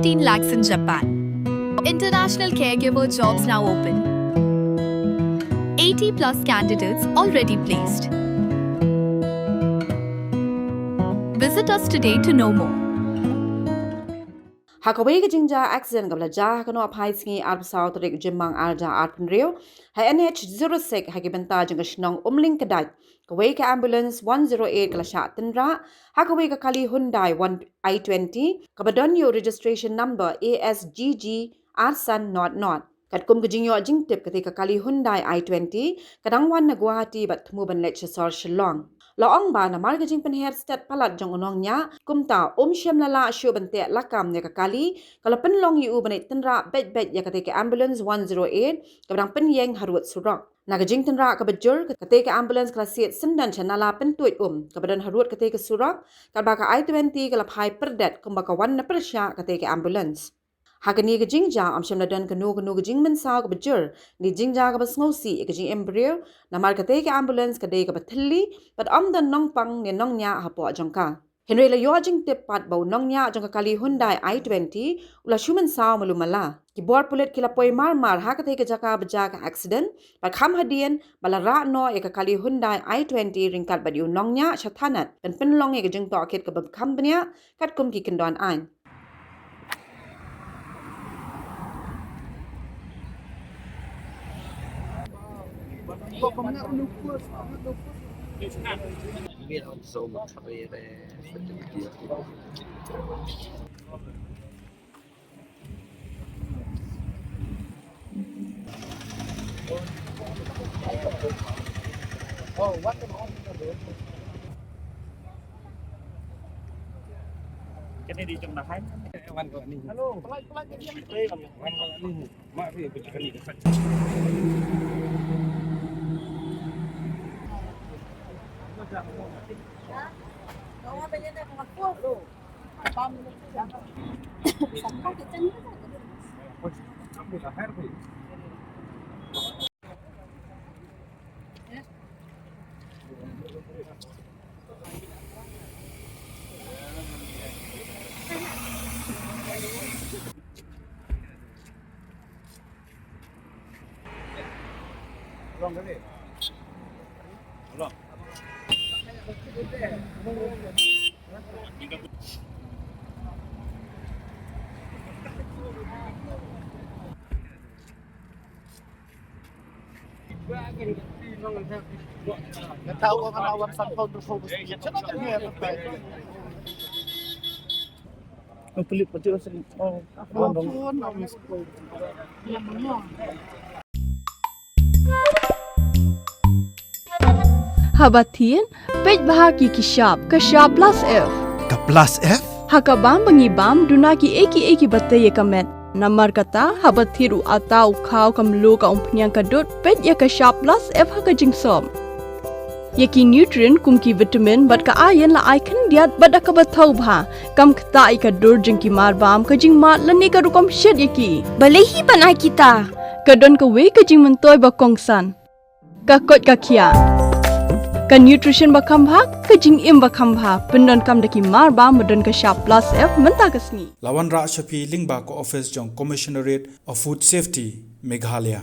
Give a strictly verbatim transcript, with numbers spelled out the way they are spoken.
fifteen lakhs in Japan. International caregiver jobs now open. eighty plus candidates already placed. Visit us today to know more. Ha kawei ka jingjia accident kaba la jia ha ka nongphai sngi arphew saw tarik Jymmang arhajar arphew hynriew, ha N H zero six ha ki bynta jong ka shnong Umling Kdait, kawei ka ambulance one zero eight ka la shah tynrah ha kawei ka kali Hyundai one i twenty kaba don ïa u registration number A S G G ar san not not. Katkum ka jingïoh jingtip, katei ka kali Hyundai i twenty ka dang wan na Guwahati bad thmu ban leit sha sor Shillong. La ong ba namar ka jingpynher stet palat jong u nongñiah, kumta um shym la lah shuh ban teh lakam ïa ka kali, ka la pynlong ïa u ban leit tynrah beit beit ïa katei ka ambulance one zero eight kaba dang pynïeng harud surok. Na ka jingtynrah kaba jur, katei ka ambulance ka la siat syndon sha nala pyntuid um kaba don harud katei ka surok, katba ka i twenty ka la phai pyrdet kumba ka wan na pyrshah katei ka ambulance. Ha kane ka jingjia ym shym la don kano kano ka jingmynsaw kaba jur ne jingjia kaba sngewsih ïa ka jingim briew, namar katei ka ambulance ka dei kaba thylli bad ym don nongpang ne nongñiah hapoh jong ka. Hynrei la ïoh jingtip pat ba u nongñiah jong ka kali Hyundai i twenty u la shu mynsaw malu mala. Ki bor pulit ki la poi mar mar ha katei ka jaka ba jia ka accident bad kham hadien ba la rah noh ïa ka kali Hyundai i twenty ryngkat bad ïa u nongñiah sha thanat ban pynlong ïa ka jingtohkit kaba kham bniah katkum ki kyndon aiñ. Kane dei jong na hai. Wan ko ni. Hello. Wan ko ni. Ma ri ko kane. Haba thied, peit bha ki ki shap, ka shap plus F. Ka plus F? Ha ka bam ba ngi bam, duna kiei kiei kiba tei ïa ka met. Namar kata, haba thied u atta, u khaw, ka mluh, ka umphniang, ka dud, peit ïa ka shap plus F ha ka jingsop. Ïa ki nutrient kum ki vitamin bad ka iron la ai khyndiat bad da kaba thaw bha, kam ktah ïa ka dur jong ki mar bam, ka jingmad lane ka rukom shet ïa ki. Balei hi ban ai kita? Ka don kawei ka jingmyntoi ba kongsan. Ka koit ka khiah. Ka nutrition ba kham bha, ka jingim ba kham bha, pyndonkam da ki mar bam ba don ka shap plus F mynta ka sngi. La wanrah sha phi lyngba ka office jong Commissionerate of Food Safety, Meghalaya.